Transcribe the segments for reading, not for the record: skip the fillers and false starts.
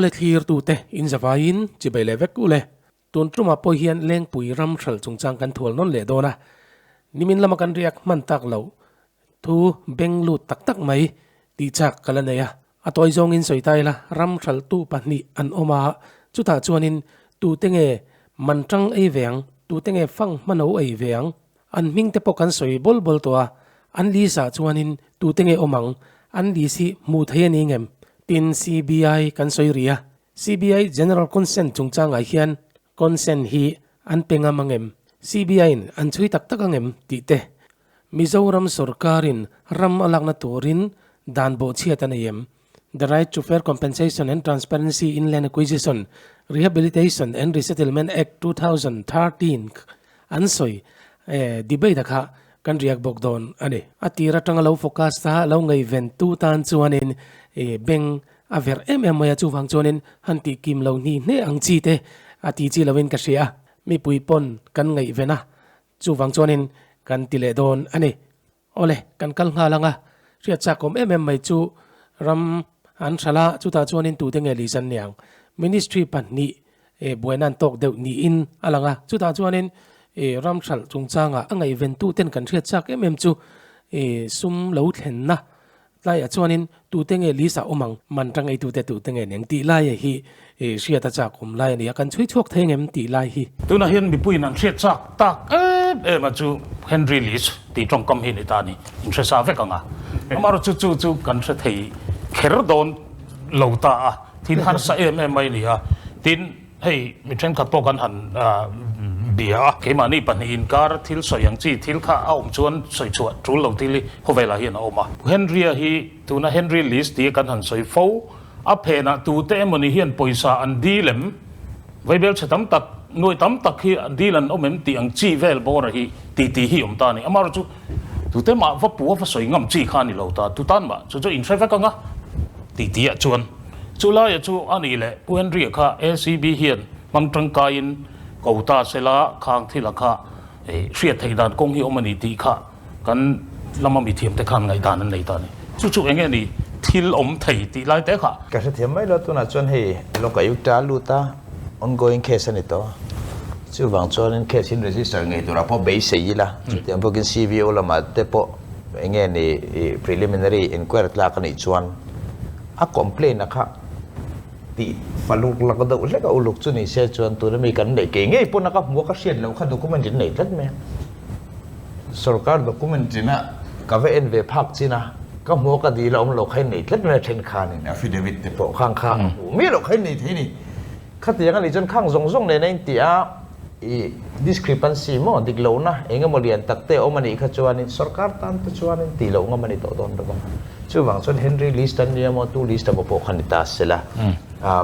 Awle thlir tute in zavaiin chibai leh vek ule. Tun tumah pawh hian Lengpui ram hral chungchang kan thual nawn leh dawn a. Nimin lama kan riak hman tak loh thu beng lut tak tak mai tih chak ka la nei a. A tawi zawngin sawi ta ila ram hralhtu pahnih an awm a, chutah chuanin tute nge man tang ei ve ang, tute nge fang hmano ei ve ang? An hming te pawh kan sawi bawl bawl tawh a, an list ah chuanin tute nge awm ang, an list hi hmuh theih a ni ngem? Tin CBI kan sawi rih a, CBI General Consent chungchangah hian consent hi an pe ngam angem? CBI in an chhui tak tak angem? tih te Mizoram sorkarin ram a lakna turin dan bawhchhiat a nei em? The Right to Fair Compensation and Transparency in Land Acquisition, Rehabilitation and Resettlement Act 2013 an sawi debate a kha kan riak bawk dawn a ni. A tir atanga lo focus a lo ngaihven tu tan chuanin beng a verh em em mai a, chuvang chuanin han tih kim lo hni hne ang chi te a ti chi loin ka hria a, mipui pawn kan ngaihven a, Chuvang chuanin kan ti leh dawn a ni. Awle, kan kal nghal ang a, hriat chakawm em em mai chu ram an hralh a, chutah chuanin tute nge lizan niang? Ministry pahnih buaina an tawk deuh niin a lang a, chutah chuanin ram hralh chungchangah a ngaihventuten kan hriat chak em em chu sum lo thlenna Tlaiah chuanin tute nge Lisa awm ang, man tang eitute tute nge neng tih laia hi hriat a chak awm lai a ni a, kan chhui chhuak thei ngem tih lai hi. Tunah hian mipuiin an hriat chak tak em em a chu Henry Lis tih tawngkam hi ni ta a ni, in hre sa vek ang a. Amaherawhchu chu chu chu kan hre thei kher dawn lo ta a, thil harsa em em mai a ni a, tin, Hei mi thenkhat pawh kan han bia a, keimahni pahnih inkar thil sawi ang chi thil kha a awm chuan sawi chhuah tul lo thil hi khawvelah hian a awm a. Henry-a hi tuna Henry List tia kan han sawi fo, a phenah tute emawni hian pawisa an dil em, vaibel chhe tam tak, nuai tam tak hi dil an awm em tih ang chi vel bawra hi ti ti hi awm ta a ni. Amaherawhchu tute mah va pua va sawi ngam chi kha a ni lo ta, tutan mah chu chu inhre vek ang a ti tiah chuan. Chu laia chu a nih leh Pu Henry-a kha ACB hian hmang tangkaiin ko ta sela khang thila kha hriat theih dan kawng hi awm a ni tih kha kan lama mithiamte khan ngaihdan an nei ta a ni. Chu chu eng nge ni thil awm thei tih lai te kha. Ka hrethiam mai lo, tunah chuan hei Lokayukta lut a ongoing case a ni tawh a, chuvang chuanin case in register ngei turah pawh beisei ila, chutiang bawkin CVO lamah te pawh eng nge ni preliminary inquiry tlak a nih chuan A complain a kha tih faluk lak deuh hlek a uluk chu ni se chuan tuna mi kan neih kei ngei pawn a ka hmu a ka hriat loh kha document in nei tlat mai a. Sorkar document in a ka va en ve phak chin a ka hmu a ka dil a awm lo kha in nei tlat mai a then khanin affidavit te pawh khang kha a hmu miah loh kha in nei thei ni. Khatiang a nih chuan khang zawng zawng nen a in tih a i discrepancy maw dik lohna eng emaw lian tak te a awm a nih kha chuanin sorkar tan te chuanin tih loh ngam a ni tawh dawn bawk a. Chuvang chuan Henry list an nia maw tu list emaw pawh kha ni ta se la.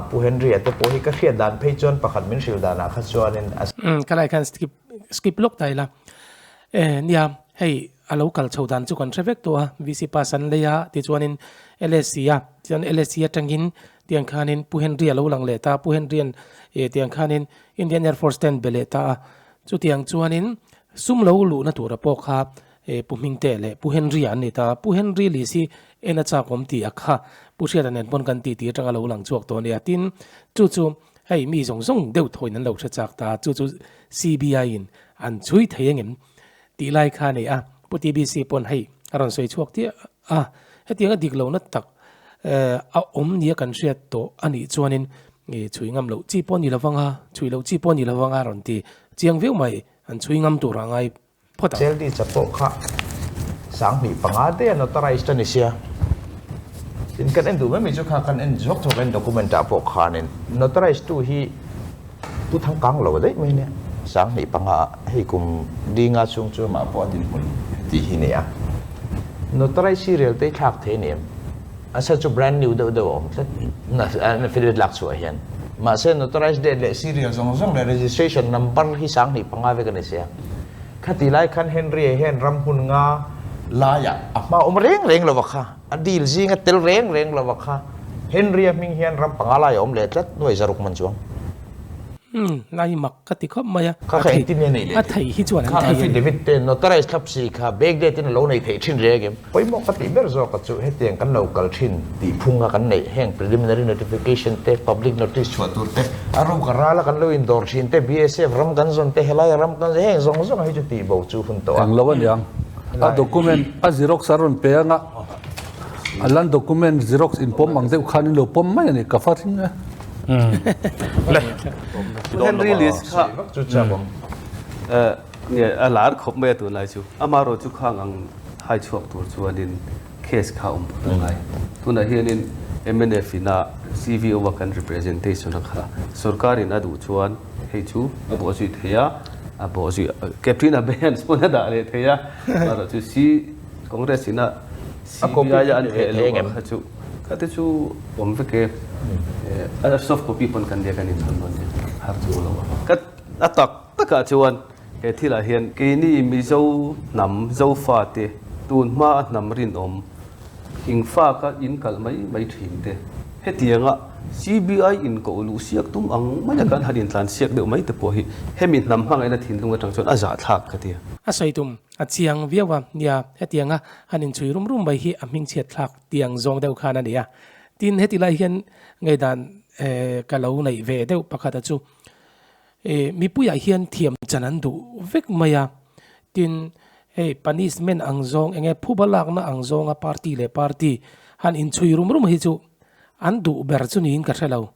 Pu Henry a te pawh hi ka hriat dan phei chuan pakhat min hrilh danah kha chuanin a. Ka lai khan skip skip lawk ta ila. E nia hei a lo kal chho dan chu kan hre vek tawh a VC pass an lei a tichuanin LSC a chuan LSC atangin Tiang khanin Pu Henry a lo lang leh ta a, Pu Henry-a'n eh tiang khanin Indian Air Force te an be leh ta a, chutiang chuanin sum lo luhna tura pawh kha eh Pu Hmingte leh Pu Henry-a an ni ta a, Pu Henry list hi en a chak awm tih a kha Pu Hriata nen pawn kan titi atanga lo lang chhuak tawh a nia, tin chu chu hei mi zawng zawng deuh thawiin an lo hre chak ta a, chu chu CBI-in an chhui thei angem tih lai kha a ni a, Pu TBC pawn hei a rawn sawi chhuak chiah a, hetianga dik lohna tak a awm nia kan hriat tawh a nih chuanin chhui ngam loh chi pawh a ni lo vang a, chhui loh chi pawh a ni lo vang a rawn ti chiang viau mai, an chhui ngam tur a ngai phawt ang. Cheldi chapawh kha 10,500 te a notarized a ni sia, tin kan en duh mai mai chu kha kan en zawk zawk in document ah pawh khanin notarized tu hi Pu Thangkang lo daih mai nia, 10,500 ah hei kum dinga chhung chu amah pawh a dinhmun tih hi nia. Notarized serial te hi thlak thei a ni em? A sa chu brand new deuh deuh a awm tlat an affidavit lak chhuah hian. Mahse notarized date leh serial zawng zawng leh registration number hi 10,500 vek a ni sia. Khati lai khan Henry-a hian ram hmun nga laiah a hma awm reng reng lova kha, a deal zinga tel reng reng lova kha Henry-a hming hian ram panga lai a awm leh tlat nuai zaruk man chuang. Umm lai mak ka ti khawp mai a. Kha kha engtin nge nei leh A thei hi chuan an Kha thei a ni. affidavit te notarize thlap si kha bank date in a lo nei theih thin reng em? Pawimawh ka tih ber zawk a chu hetiang kan lo kal thin tih phung a kan neih heng preliminary notification te public notice chhuah tur te a ruk a ral a kan lo indawr thin te BSF ram kan zawn te helai a ram kan zawn heng zawng zawng hi chu tih bo chu hun tawh a. Eng lo a niang. A document a xerox a rawn pe anga a lan document xerox in pawm ang deuh khan in lo pawm mai a ni ka fa hring e. Henry List kha nge a lar khawp mai a tunlai chu. Amaherawh chu khang ang hai chhuak tur chuanin case kha awm phawt a ngai. Tunah hianin mnf ina CVO a kan representation a kha sorkarin a duh chuan hei chu a bawhzui thei a, a bawhzui Captain Abeyance pawn a dah leh thei a. Amaherawh chu C Congress ina CBI a an theh loh a kha chu. Kha te chu awm vek e. A soft copy pawn kan nia kan inchhawn dawn nia. Har chu lo a. Ka a tak takah chuan he thilah hian keini Mizo hnam Zofa te tun hma a hnam rinawm ingfak a in kalh mai mai thin te hetianga CBI in koh luh siak tum ang mai a kan han intlan siak deuh mai te pawh hi hemi hnam hmangaihna thinlung atang chuan a zahthlak ka ti a. A sawi tum a chiang viau a nia hetianga han inchhui rum rum mai hi a hmingchhiat thlak tiang zawng deuh khan a ni a. Tin, heti lai hian ngaihdan ka lo neih ve deuh pakhat a chu, mipuiah hian thiam chan an duh vek mai a. Tin, hei punishment ang zawng, enge phuba lakna ang zawnga party leh party han inchhui rum rum hi chu an duh ber chu niin ka hre lo.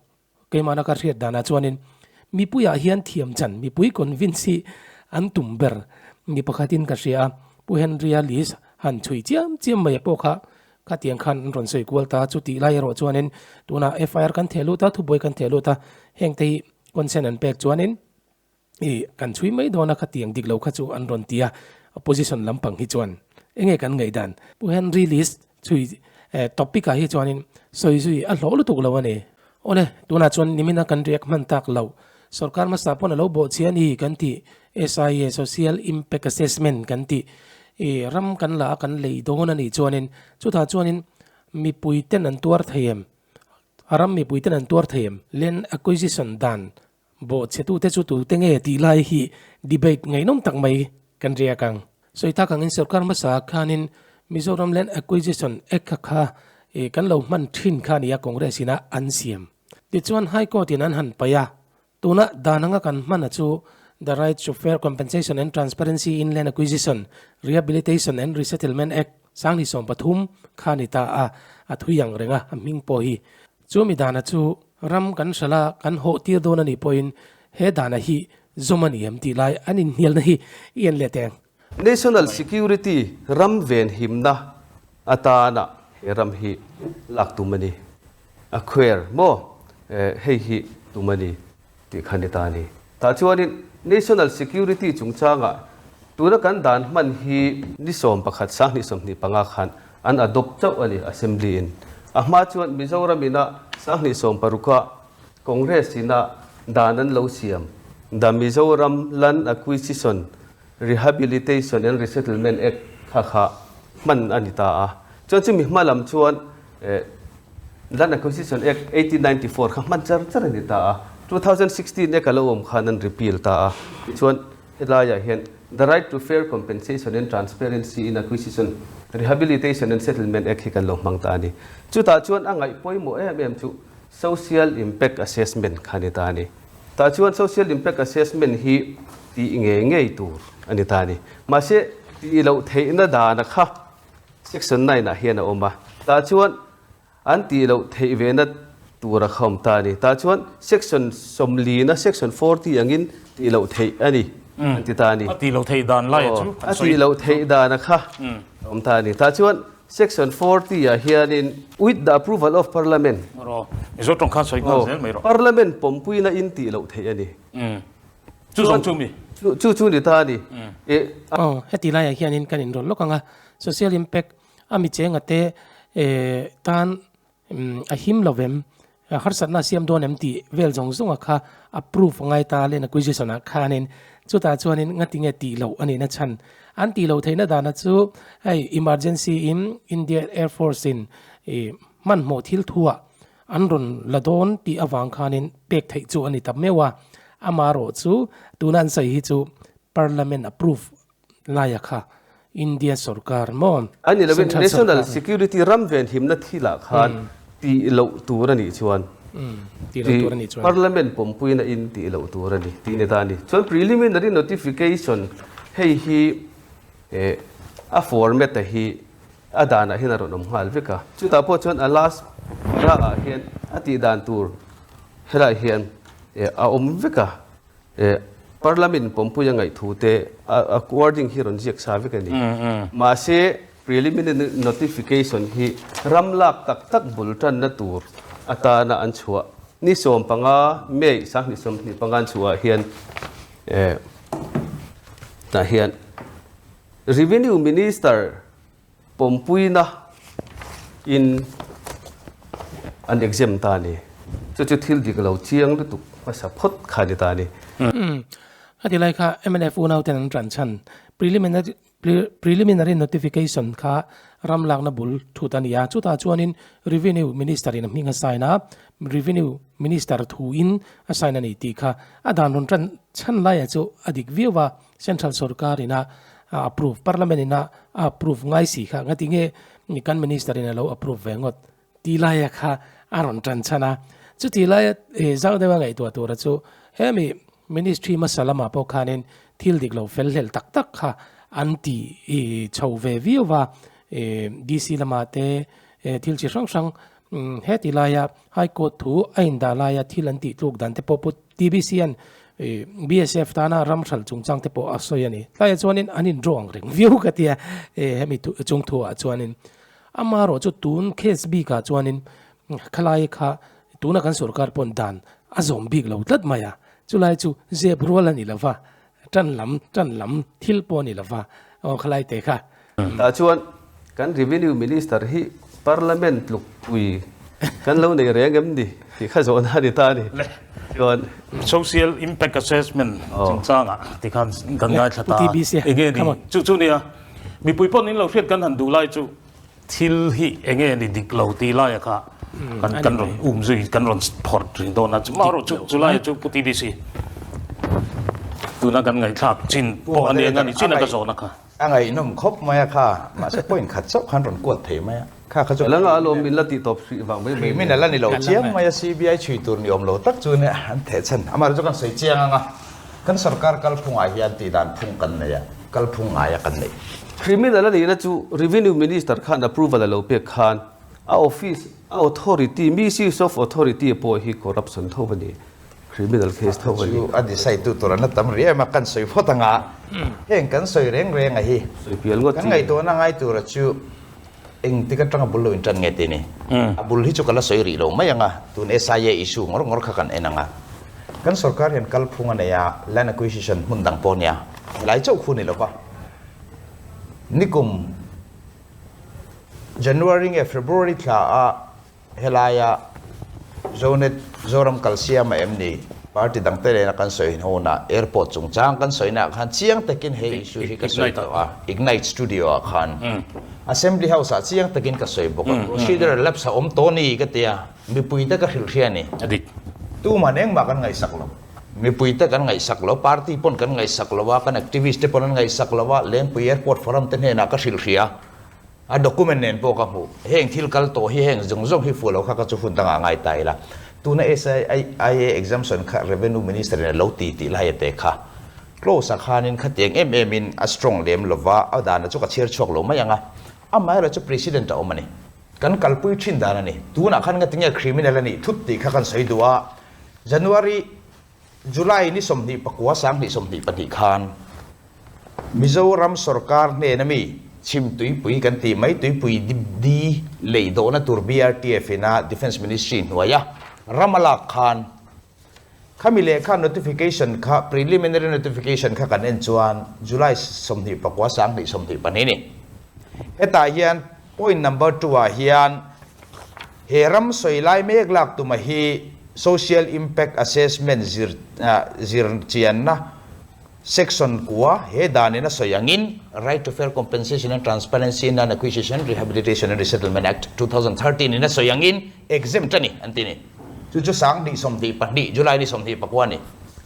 Keimahna ka hriat danah chuanin mipuiah hian thiam chan, mipui convince hi an tum ber ni pakhatin ka hria a. Pu Henry-a list han chhui chiam chiam mai pawh kha khatiang khan an rawn sawi kual ta. Chutih lai erawh chuanin tunah FIR kan theh lut a, thubuai kan theh lut a, hengte hi consent an pek chuanin I kan chhui mai dawn a khatiang dik lo kha chu an rawn ti a, opposition lampang hi chuan enge kan ngaihdan? Pu Henry List chhui topic ah hi chuanin sawi zui a hlawh lutuk lo a ni. Awle, tunah chuan nimina kan react hman tak loh, sorkar hmasa pawn a lo bawh chhia a ni kan tih, SIA, Social Impact Assessment kan tih, i ram kan la a kan lei dawn a nih chuanin chutah chuanin mipui ten an tuar thei em? A ram mipui ten an tuar thei em? Land acquisition dan Bawhchhetute chu tute nge tih lai hi debate ngaihnawm tak mai kan riak ang. Sawi tak angin sorkar hmasa khanin Mizoram Land Acquisition Act kha kha kan lo hman thin kha nia Congress ina an siam. Tichuan High Court in an han paih a, tuna dan anga kan hman a chu The Right to Fair Compensation and Transparency in Land Acquisition, Rehabilitation and Resettlement Act 2013 kha ni ta a, a thui ang reng a, a hming pawh hi. Chu mi dana chu ram kan hralh a, kan hawh tir dawn a nih pawhin he dana hi zawm a ni em tih lai an inhnialna hi i en leh teng. National Security ram venhimna atana he ram hi lak tum a ni. Acquire maw hei hi tum a ni tih kha ni ta a ni. Tah chuanin National Security chungchangah tuna kan dan hman hi ni 11 2025 khan an adopt chauh a ni Assembly in. A hma chuan Mizoram ina 2016 ah Congress ina dan an lo siam The Mizoram Land Acquisition Rehabilitation and Resettlement Act kha kha hman a ni ta a. Chuan chumi hma lam chuan Land Acquisition Act 1894 kha hman char char a ni ta a. 2016 Act a lo awm khan an repeal ta a. Tichuan Helaiah hian The Right to Fair Compensation and Transparency in Acquisition, Rehabilitation and Settlement Act hi kan lo hmang ta a ni. Chutah chuan a ngaih pawimawh em em chu Social Impact Assessment kha a ni ta a ni. Tah chuan Social Impact Assessment hi tih ngei ngei tur a ni ta a ni. Mahse, tih loh theihna dana kha Section 9 ah hian a awm a. Tah chuan An tih loh theih ve na tur a khawm ta a ni. Tah chuan section 40 na section 40 angin tih loh theih a ni an ti ta a ni. A tih loh theih dan lai a chu A tih loh theih dan a kha a awm ta a ni. Tah chuan section 40 ah hianin with the approval of parliament. Rawh. Mizo tawng khan sawi nghal zel mai rawh. Parliament pawmpuina in tih loh theih a ni. Chu zawng chu mi? Chu chu ni ta a ni. Aw, heti laiah hianin kan inrawlh lawk ang a, social impact A mi chenga te tan a him lo vem, harsatna a siam dawn em tih vel zawng zawnga kha a proof a ngai ta land acquisition ah khanin chutah chuanin ngati nge tih loh a nihna chhan an tih loh theihna dana chu hei emergency in India Air Force in hmanhmawh thil thuah an rawn la dawn tih avang khanin pek theih chu a ni ta meuh a. Amaherawhchu tuna an sawi hi chu Parliament approve laia kha India sorkar maw? A ni lovin Central National sorkar. Security ram venhimna thilah khan tih loh tur a nih chuan Tih loh tur a nih chuan. Parliament pawmpuina in tih loh tur a ni tih ni ta a ni. Chuan Preliminary Notification hei hi a format a hi a danah hian a rawn awm nghal vek a. Chutah pawh chuan a last para ah hian a tih dan tur helaiah hian a awm vek a. Parliament pawmpui a ngaih thu te a wording hi rawn ziak sa vek a ni. Mahse preliminary notification hi ram lak tak tak bul tanna tur atana an chhuah ni 15 May 2025 an chhuah hian tah hian Revenue Minister pawmpuina in an exempt ta a ni. Chu chu thil dik lo chiang lutuk hmasa phawt kha a ni ta a ni. A ti lai kha mnf unau ten an tan chhan preliminary preliminary notification kha ram lakna bul thut a ni a, chutah chuanin Revenue Minister in a hming a sign a, Revenue Minister thu in a sign a ni tih kha a dan rawn tan chhan laiah chu a dik viau a. Central sorkar ina a approve, Parliament ina a approve ngai si kha ngati nge kan Minister in a lo approve ve ngawt ti laia kha a rawn tan chhan a. Chuti laia zau deuha ngaihtuah tura chu hemi Ministry hmasa lamah pawh khanin thil dik lo fel hlel tak tak kha an ti chho ve viau va, DC lamah te thil chi hrang hrang heti laia High Court thu a indah laia thil an tih tluk dan te pawh put TBC an BSF tana ram hral chungchang te pawh a sawi a ni. Tlaiah chuanin an in draw ang reng viau ka tia hemi chung thuah chuanin. Amaherawh chu tun case bikah chuanin khalai kha tuna kan sorkar pawn dan a zawm bik lo tlat mai a. Chulai chu zep rual a ni lo va, tan lam tan lam thil pawh a ni lo va, aw khalai te kha. Tah chuan kan Revenue Minister hi Parliament tluk pui kan lo nei reng em ni tih kha zawhna a ni ta a ni. Chuan. Social Impact Assessment chungchangah tikhan kan ngaithla ta a, enge ni chu chu nia mipui pawh nin lo hriat kan han duh lai chu thil hi enge ni dik lo tih laia kha kan kan rawn um zui kan rawn phawrh ring dawn a chu marawh chu chu laia chu Pu TBC tuna kan ngaihthlak chin pawh a ni eng a ni chin a ka zawhna kha. A ngaihnawm khawp mai a kha, mahse point khat chauh khan rawn kuat thei mai a, kha kha chu. Langa alawm min la tih tawp hrih vang mai mai. Criminal a ni lo chiang mai a, CBI chhui tur ni awm lo tak chu nia an theh chhan. Amaherawhchu chu kan sawi chiang ang a, kan sorkar kalphungah hian tih dan phung kan nei a, kalphung ngaia kan neih. Criminal a nihna chu Revenue Minister khan approval a lo pek khan a office, a authority, misuse of authority pawh hi corruption tho a ni. Criminal case tho a ni. Chu a decide tu tur an la tam rih em a, kan sawi phawt ang a, heng kan sawi reng reng a hi, Sawi pial ngawt kan ngaihtuahna ngai tura chu engtik atanga bul lo intan nge tih ni. A bul hi chu ka la sawi rih lo mai ang a, tun SIA issue ngawr ngawr kha kan en ang a. Kan sorkar hian kalphung a nei a, land acquisition hmun dang pawh nia, helai chauh khu ni lova, nikum January nge February thla a Helaia Zonet Zoram kalsiama em ni? Party dangte nena kan sawi hnunah airport chungchang kan sawinaah khan chiang takin he issue hi ka sawi tawh a, Ignite Studio ah khan Assembly House ah chiang takin ka sawi bawk a, procedural lapse a awm tawh ni ka ti a, mipuite ka hrilh hria a ni. Tuman engmah kan ngaihsak lo. Mipuite kan ngaihsak lo, party pawn kan ngaihsak lo a, kan activist te pawn an ngaihsak lo a, Lengpui Airport Forum te hnenah ka hrilh hria. A document nen pawh ka hmuh. Heng thil kal tawh hi heng zawng zawng hi fuh lo kha ka chu hun dangah ngai ta ila. Tuna SIA exemption kha Revenue Minister in a lo ti tih lai a te kha. Close ah khanin khatiang em em in a strong lem lova, a dana chu ka chhiar chhuak lo mai ang a. Amaherawhchu chu President a awm a ni. Kan kalpui thin dan a ni. Tunah khan ngatinge criminal a nih thut tih kha kan sawi duh a. January, July ni 29 2022 khan Mizoram sorkar hnena mi chhim tuipui kan tih mai tuipui di lei dawhna tur BRTF ina Defence Ministry hnuaia ram a lak khan khami lehkha notification kha preliminary notification kha kan en chuan July 29 2024 ni. Hetah hian point number two ah hian He ram sawi lai mek lak tuma hi Social Impact Assessment zir zir chianna Section kua he danin a sawi angin Right to Fair Compensation and Transparency in Land Acquisition, Rehabilitation and Resettlement Act, 2013 in a sawi angin exempt a ni an ti ni. Chu chu 2022 July ni 24 a ni.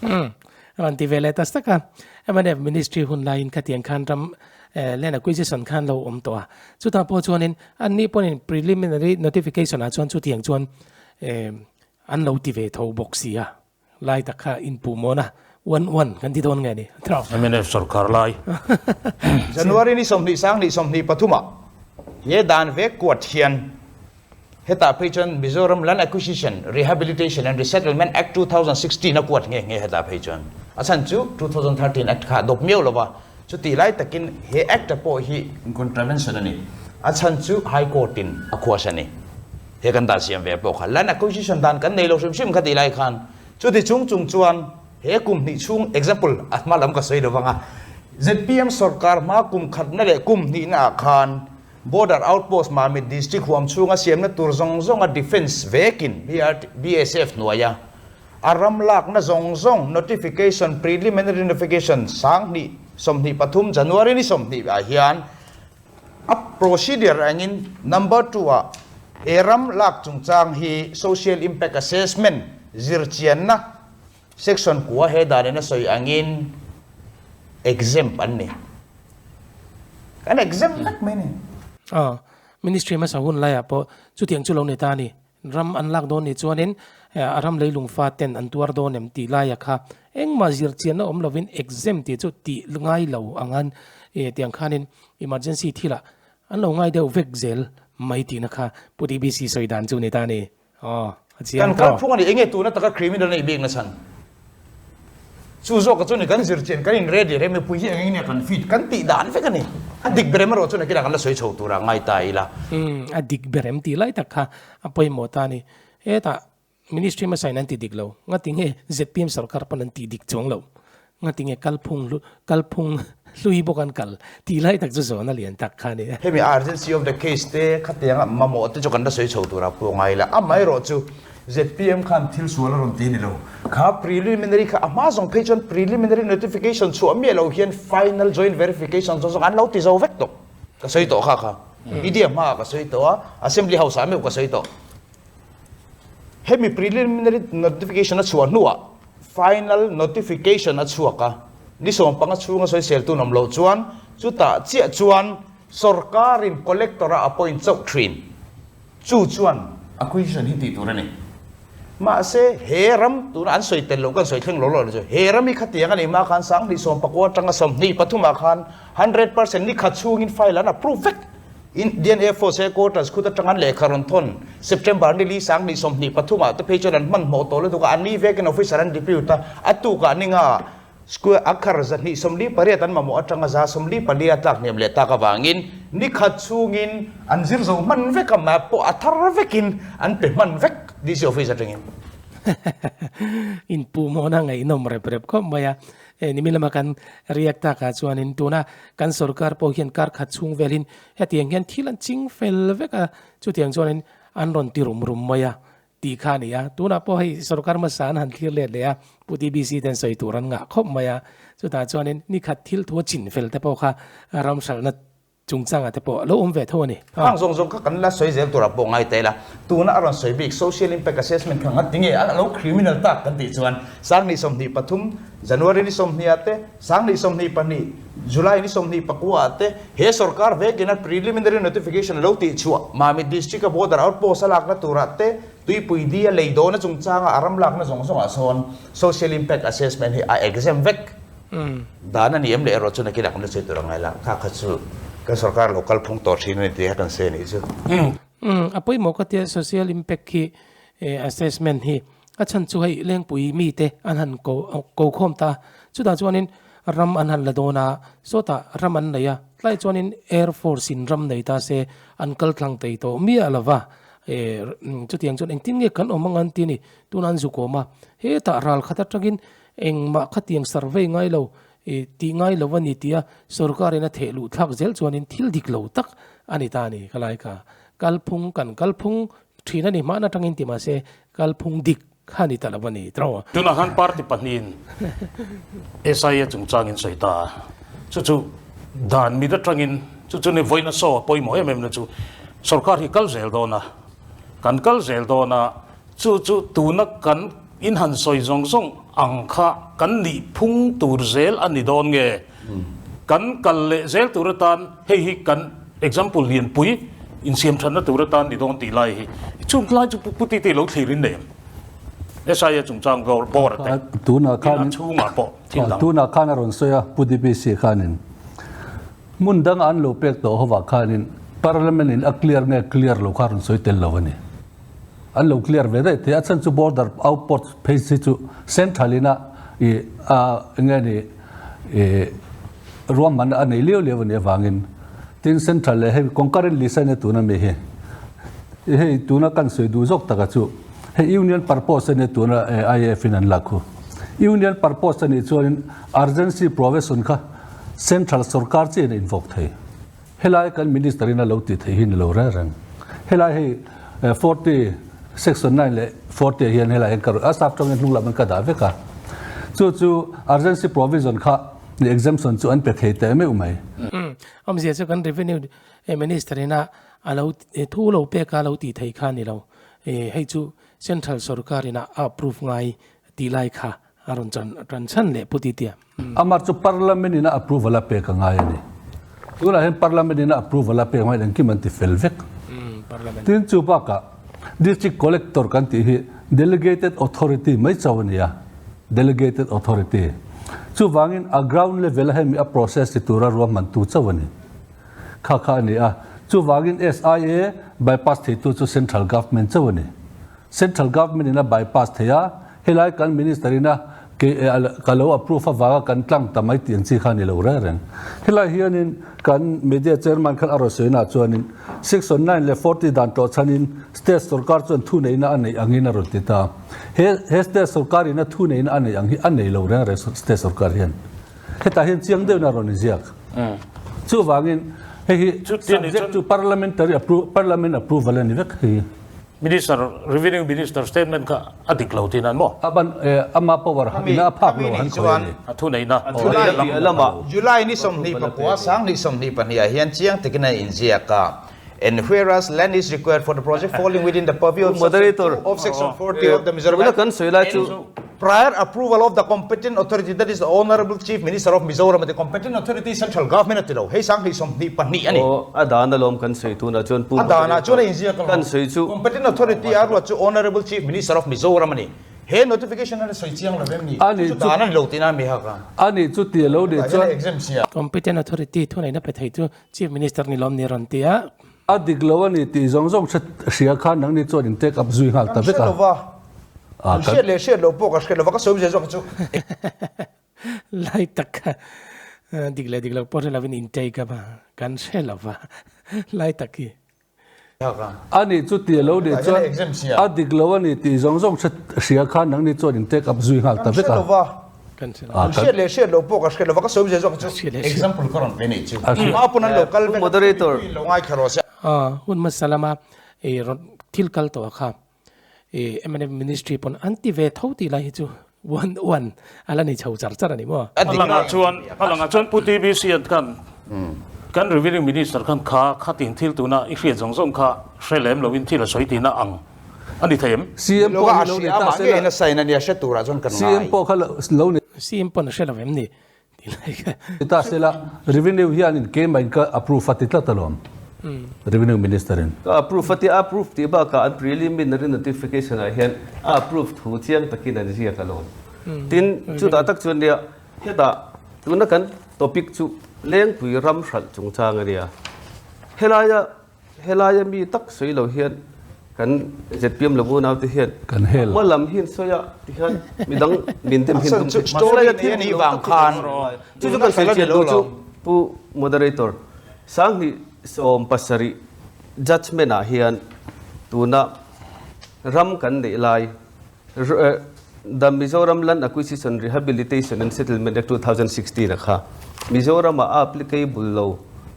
Umm rawn ti ve leh ta sak a. Mnf ministry hun laiin khatiang khan ram land acquisition khan lo awm tawh a. Chutah pawh chuanin anni pawhin preliminary notification ah chuan chutiang chuan an lo ti ve tho bawk si a. Lai tak kha inpuh mawn a, uan uan kan ti dawn nge ni? Mnf sorkar lai. January ni 20 sang 23 ah he dan vek kuat hian hetah phei chuan Mizoram Land Acquisition, Rehabilitation and Resettlement Act 2016 a kuat nge nge hetah phei chuan a chhan chu 2013 Act kha a dawp miau lova chutih lai takin he Act a pawh hi contravention a ni a chhan chu High Court in a khuas a ni. He kan dan siam ve pawh kha land acquisition dan kan nei lo hrim hrim kha tih lai khan chuti chung chung chuan he kum hnih chhung example a hma lam ka sawi lo vang a zpm sorkar hma kum khatna leh kum hnihna ah khan border outpost Mamit district huam chhunga siamna tur zawng zawng a defence vekin BSF hnuaia a ram lakna zawng zawng notification preliminary notification 2023 January ni 20 ah hian A procedure angin number two ah he ram lak chungchang hi Social Impact Assessment zirchianna section kua he danin a sawi angin exempt an ni. Kan exempt vek mai ni. Aw, Ministry hmasa hun laiah pawh chutiang chu lo ni ta a ni. Ram an lak dawn nih chuanin a ram leilung fa ten an tuar dawn em tih laia kha engmah zirchianna awm lovin exempt tih chu tih ngai lo angan tiang khanin emergency thilah an lo ngai deuh vek zel mai tihna kha Pu TBC sawi dan chu ni ta a ni. Aw a chiang Kan tawh. kalphung a ni enge tuna taka criminal a nih bik nachhan Chu zawk chu ni kan zirchian kan in ready rem mipui hi eng eng nge kan fit kan tih dan vek a ni. A dik ber em erawh chu nakinah kan la sawi chho tura ngai ta ila. Umm a dik ber em tih lai tak kha a pawimawh ta a ni. Hetah Ministry hmasa in an ti dik lo. Ngati nge zpm sarkar pawn an tih dik chuang lo. Ngati nge kalphung hlu kalphung hlui bawk an kal tih lai tak chu zawn a lian tak kha a ni. Hemi urgency of the case te khatianga mamawh te chu kan la sawi chho tura pawh ngai ila. Amaherawh chu Zpm khan thil sual a rawn ti ni lo. Kha preliminary kha a hma zawng phei chuan preliminary notification chhuah miah lo hian final joint verification zawng zawng an lo ti zo vek tawh. Ka sawi tawh kha kha. Media hmaah ka sawi tawh a, Assembly House ah meuh ka sawi tawh. Hemi preliminary notification a chhuah hnuah final notification a chhuak a, ni 15 chhunga sawisel tun awm loh chuan chutah chiah chuan sorkarin collector a appoint chauh thin. Chu chuan acquisition hi tih tur a ni. Mahse, he ram tuna an sawi tel loh kan sawi thleng lo lo chu he ram hi khatiang a nih hma khan 2019 atanga 23 ah khan 100% ni khat chhungin file an approve vek. Indian Air Force headquarters khut atanga an lehkha rawn thawn September ni li 2023 ah te phei chuan an hmanhmawh tawh lutuk a, an ni vekin officer an depute a, a tukah ni nga Square akhar 248 an mamawh atanga 144 a tlak hniam leh tak avangin ni khat chhungin an zir zo hman vek a, map pawh a thar vekin an pe hman vek DC office atangin. Inpuh mawhna ngaihnawm rep rep khawp mai a, hei nimin lama kan react takah chuanin tuna kan sorkar pawh hian kar khat chhung velin hetiang hian thil an ching fel vek a, chutiang chuanin an rawn ti rum rum mai a, Tih kha a ni a, tunah pawh hei sorkar hmasa an han thlir let leh a, Pu TBC ten sawi tur an ngah khawp mai a, chutah chuanin ni khat thil thu a chin fel te pawh kha ram hralhna chungchangah te pawh a lo awm ve tho a ni. Khang zawng zawng kha kan la sawi zel turah pawh ngai ta ila, tuna a rawn sawi bik social impact assessment kha nghat tinge a lo criminal tak kan tih chuan 2023 January ni 20 ah te, 2022 July ni 24 ah te he sorkar vekin a preliminary notification a lo tih chhuah Mamit District a border outpost a lakna turah te Tuipui di a lei dawna chungchanga a ram lakna zawng zawngah sawn social impact assessment hi a exempt vek dan a ni em leh erawh chu nakinah kan la sawi tur a ngai la, kha kha chu kan sorkar lo kal phung tawh thin a ni tih kha kan sawi a nih chu. A pawimawh ka tia social impact hi assessment hi a chhan chu hei Lengpui mite an han ko ko khawm ta chutah chuanin ram an han la dawn a sawtah ram an nei a tlai chuanin air force in ram nei ta se an kal tlang thei tawh miah lova chutiang chuan engtin nge kan awm ang an ti a ni tuna an zukawm a hetah ral khat atangin engmah khatiang survey ngai lo tih ngai lo a ni tia sorkarin a theh luh thlak zel chuanin thil dik lo tak a ni ta a ni ka lai ka kalphung kan kalphung thin a ni hmahna atangin ti mahse kalphung dik kha ni ta lo a ni tawh. Tunah khan party pahnihin SIA chungchangin sawi ta a, chu chu dan mit atangin chu chu ni vawiin a saw a pawimawh em em na chu sorkar hi kal zel dawn a, kan kal zel dawn a, chu chu tuna kan in han sawi zawng zawng. ang kha kan nih phung tur zel a ni dawn nge? Kan kal leh zel tur atan hei hi kan example lianpui insiamthatna tur atan ni dawn tih lai hi chung lai chu Pu Titi lo thlir in nei em? SIA chungchang bawr a te Tunah tin khan a chhungah pawh thil dang. Tunah khan a rawn sawi a Pu DPC khanin hmun danga an lo pek tawh hovah khanin Parliament in a clear nge clear lo kha a rawn sawi tel lo a ni. An lo clear ve daih thei a chhan chu border outpost phei si chu central ina i a enge ni i ruahman a nei liau liau a nih avangin tin central leh hei concurrent list a nia tuna mi hi hei tuna kan sawi duh zawk taka chu hei union purpose a nia tuna IAF in an lak khu union purpose a nih chuanin urgency provision kha central sorkar chiah in a invoke thei. Helai kan Minister in a lo tih theih hi ni lo reng reng. Helai hei 40, Section 9 leh 40 ah hian helai hian ka a sap tawngin hnung lam an ka dah vek a. Chu chu urgency provision kha ni exemption chu an pe thei teh meuh mai. Awmzia chu kan Revenue Minister in a a lo thu lo pek a lo tih theih kha ni lo. Hei chu Central sorkar in a approve ngai tih lai kha A rawn chan tan chhan leh Pu Titia. Amah chu Parliament in a approval a pek a ngai a ni. Tunah hian Parliament in a approval a pek hmain engkim an ti fel vek. Tin chu bakah District Collector kan tih hi Delegated Authority mai chauh a ni a, Delegated Authority. Chuvangin a ground level a hemi a process ti tura ruahmantu chauh a ni. Kha kha a ni a. Chuvangin SIA bypass theitu chu Central Government chauh a ni. Central Government in a bypass thei a, helai kan Minister in a ka lo approve avanga kan tlang ta mai tih ang chi kha a ni lo reng reng. Helai hianin kan Media Chairman khan a rawn sawi naah chuanin Section 9 leh 40 dan tlawh chhanin State Sorkar chuan thuneihna a neih angin a rawn ti ta. He he State Sorkar in a thuneihna a neih ang hi a nei lo reng reng State Sorkar hian. Hetah hian chiang deuhin a rawn inziak. Chuvangin hei hi subject to parliamentary approval, parliament approval a ni vek hei. Minister, Revenue Minister statement kha a dik lo thin an maw? A ban ama power ina a phak lo han khawi a ni. A thu neihna. July ni 24, 2022 ah hian chiang takin an inziak a, And whereas land is required for the project falling within the purview of section 2 of section 40 of the Mizoram Act and prior approval of the competent authority, that is the Honourable Chief Minister of Mizoram, the competent authority is central government a ti lo, hei 2022 a ni. Aw, a dan alawm kan sawi tunah chuan Pu A danah chuan a inziak alawm. Kan sawi chu. Competent authority a ruat chu Honourable Chief Minister of Mizoram a ni. He notification a sawi chiang lo em ni? Ani Chu dan a ni lo tihna a mi hak a. Ani chu ti lo nih chuan. Competent authority thuneihna pe thei chu Chief Minister ni lawm ni rawn ti a. A dik lo a ni tih zawng zawng hre hria khan nangni chuan in take up zui nghal ta vek a. Kan hre lova, kan hriat leh hriat loh pawh ka hre lova, ka sawi zia zawk chu. Lai tak kha dik leh dik loh pawh hre lovin in take up a, kan hre lova lai tak hi. A nih chu ti lo nih chuan a dik lo a ni tih zawng zawng hre hria khan nangni chuan in take up zui nghal ta vek a. Kan hre lova, Kan hriat leh hriat loh pawh ka hriat lova ka sawi zia zawk chu example ka rawn pe nei chu. Hma pawn an lo kal vek a, Moderator. Lo ngai kha rawh se. Hun hmasa lama rawn thil kal tawh kha mnf ministry pawn an ti ve tho tih lai hi chu one one a la ni chho char char a ni maw? A langah chuan a langah chuan Pu TBC an khan kan revenue minister khan kha khatin thil tuna i hriat zawng zawng kha hre lem loin thil a sawi tihna ang A ni thei em? CM pawh hi lo ni ta se la. CM pawh kha lo ni. CM pawn a hre lo em ni? Ti lai kha. Ni ta se la, Revenue hian in keimah in ka approve a ti tlat alawm. Revenue Minister in. Ka approve a ti, a approve tih bakah an preliminary notification ah hian a approve thu chiang takin an ziak alawm. Tin, chutah tak chuan nia, hetah tuna kan topic chu Lengpui ram hralh chungchang a nia. Helaia Helaia mi tak sawi lo hian kan zpm lo unaute hian Kan hel. hma lam hi an sawi a tihian midang min dem hin tum Chu story nei a nih vang khan chu chu kan sawi chian duh chu Pu Moderator 2017 judgement ah hian tuna ram kan neih lai The Mizoram Land Acquisition Rehabilitation and Settlement Act 2016 a kha Mizoram ah a applicable lo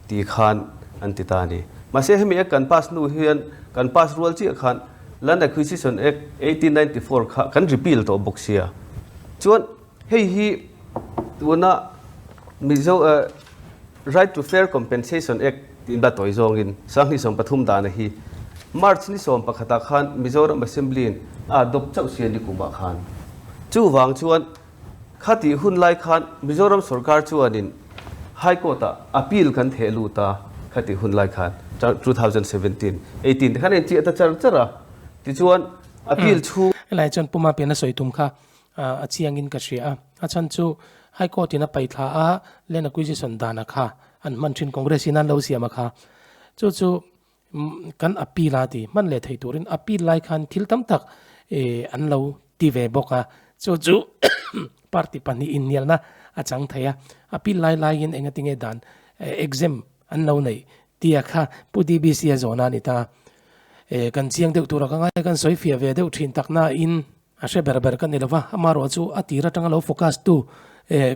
ti khan an ti ta a ni. Mahse hemi Act kan pass hnu hian kan pass rual chiah khan Land Acquisition Act 1894 kha kan repeal tawh bawk sia. Chuan hei hi tuna Mizo Right to Fair Compensation Act tiin la tawi zawngin 2013 dana hi March ni 11 ah khan Mizoram Assembly in a adopt chauh si a ni kumah khan. Chuvang chuan khatih hun lai khan Mizoram sorkar chuanin High Court ah appeal kan theh lut a, khatih hun lai khan 2017, 18 te khan a inchiah ta char char a, tichuan appeal chhung. Helai chuan Puma pian a sawi tum kha a chiangin ka hria a, a chhan chu High Court in a paih thla a, Land Acquisition dan a kha an hman thin Congress in an lo siam a kha, chu chu Kan appeal a ti hman leh thei turin appeal lai khan thil tam tak an lo ti ve bawk a, chu chu party pahnih inhnialna a chang thei a, appeal lai laiin engatinge dan exam an lo neih tia kha Pu DBC a zawhna a ni ta. Kan chiang deuh tura ka ngai kan sawi fiah ve deuh thin takna in a hre ber ber ka ni lova, amaherawh chu a tir atanga lo focus tu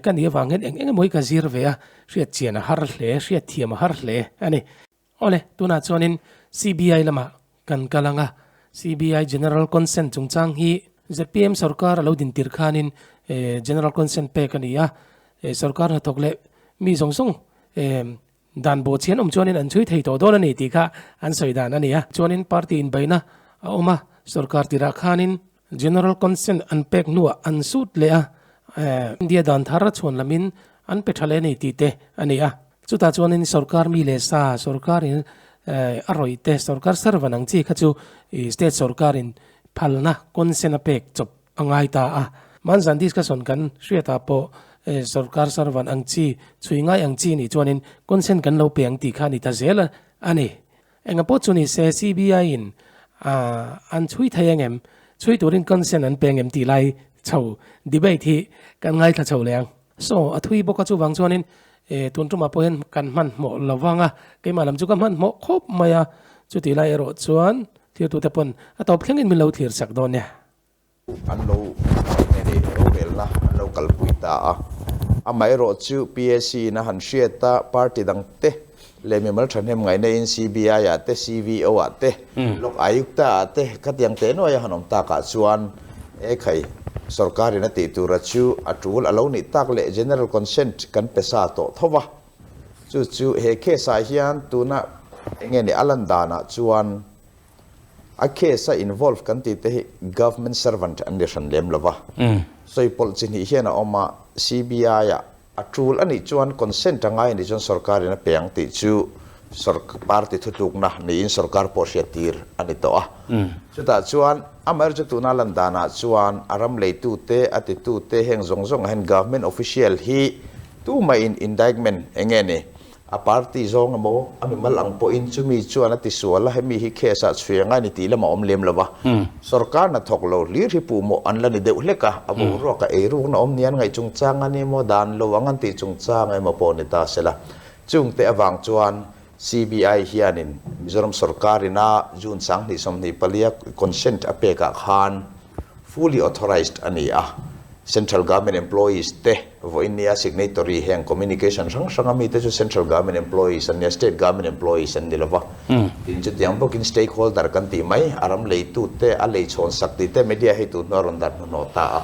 ka nih avang hian eng eng emaw hi ka zir ve a, hriat chian a har hle, hriat thiam a har hle a ni. Awle, tunah chuanin CBI lamah kan kal ang a, CBI General Consent chungchang hi zpm sorkar a lo din tir khanin General Consent pek a ni a, sorkar hnathawk leh mi zawng zawng dan bawh chhian awm chuanin an chhui thei tawh dawn a ni tih kha an sawi dan a ni a. Chuanin party inbeihna a awm a, sorkar tirah khanin General Consent an pek hnuah an sut leh a, India dan thar a chhuan lamin an pe tha leh a ni tih te a ni a. Chutah chuanin sorkar mi leh sa, sorkarin a rawih te, sorkar servant ang chi kha chu state sorkarin phalna consent a pek chawp a ngai ta a. Hmanzan discussion kan hriatah pawh sorkar servant ang chi, chhui ngai ang chi nih chuanin consent kan lo pe ang tih kha a ni ta zel a ni. Enga pawh chu ni se CBI in an chhui thei angem, chhui turin consent an pe angem tih lai chho debate hi kan ngaithla chho leh ang. So a thui bawk a chuvang chuanin tun tumah pawh hian kan hmanhmawh lo vang a, keimah lam chu ka hmanhmawh khawp mai a, chutih lai erawh chuan thirtute pawn a tawp thlengin min lo thlir sak dawn nia. An lo nge ni rorelna an lo kalpui ta a. Amaherawh chu PAC in a han hriat a, party dang te leh mimal thahnem ngaihna in CBI ah te, CVO ah te, Lok Ayukta ah te khatiang teh nuai a han awm tak ah chuan e khai sorkar in a tih tura chu a tul a lo nih tak leh general consent kan pe sa tawh tho va. Chu chu he case ah hian tuna enge ni a lan dan ah chuan A case a involve kan tih te hi government servant an ni hran lem lova. Sawi pawlh chi hnih hian a awm a, CBI ah a tul a nih chuan consent a ngai a nih chuan sorkar in a pe ang tih chu party thutlukna niin sorkar pawh hriat tir a ni tawh a. Chutah chuan amaherawhchu tuna lan danah chuan a ram leitu te, a titu te heng zawng zawngah hian government official hi tumah in indictment eng nge ni A party zawng emaw, a mimal ang pawhin chumi chuan a tisual a, hemi hi case ah chhui angai ni tih lam a awm lem lo va. Sorkar hna thawk lo hlir hi puhmawh an la ni deuh hlek a, a boruak a eirukna awm ni an ngaih chungchang a ni emaw, dan lo ang an tih chungchang emaw pawh ni ta sela. Chungte avang chuan CBI hianin Mizoram sorkar ina June 2024 a consent a pekah khan Fully authorized a ni a, Central Government Employees te vawiin nia signatory heng communication hrang hrang a mite chu Central Government Employees an nia, State Government Employees an ni lova. Tin chutiang bawkin stakeholder kan tih mai, a ram leitu te, a lei chhawn sak tih te media hei tu hnuah rawn dar hnuhnawh ta a.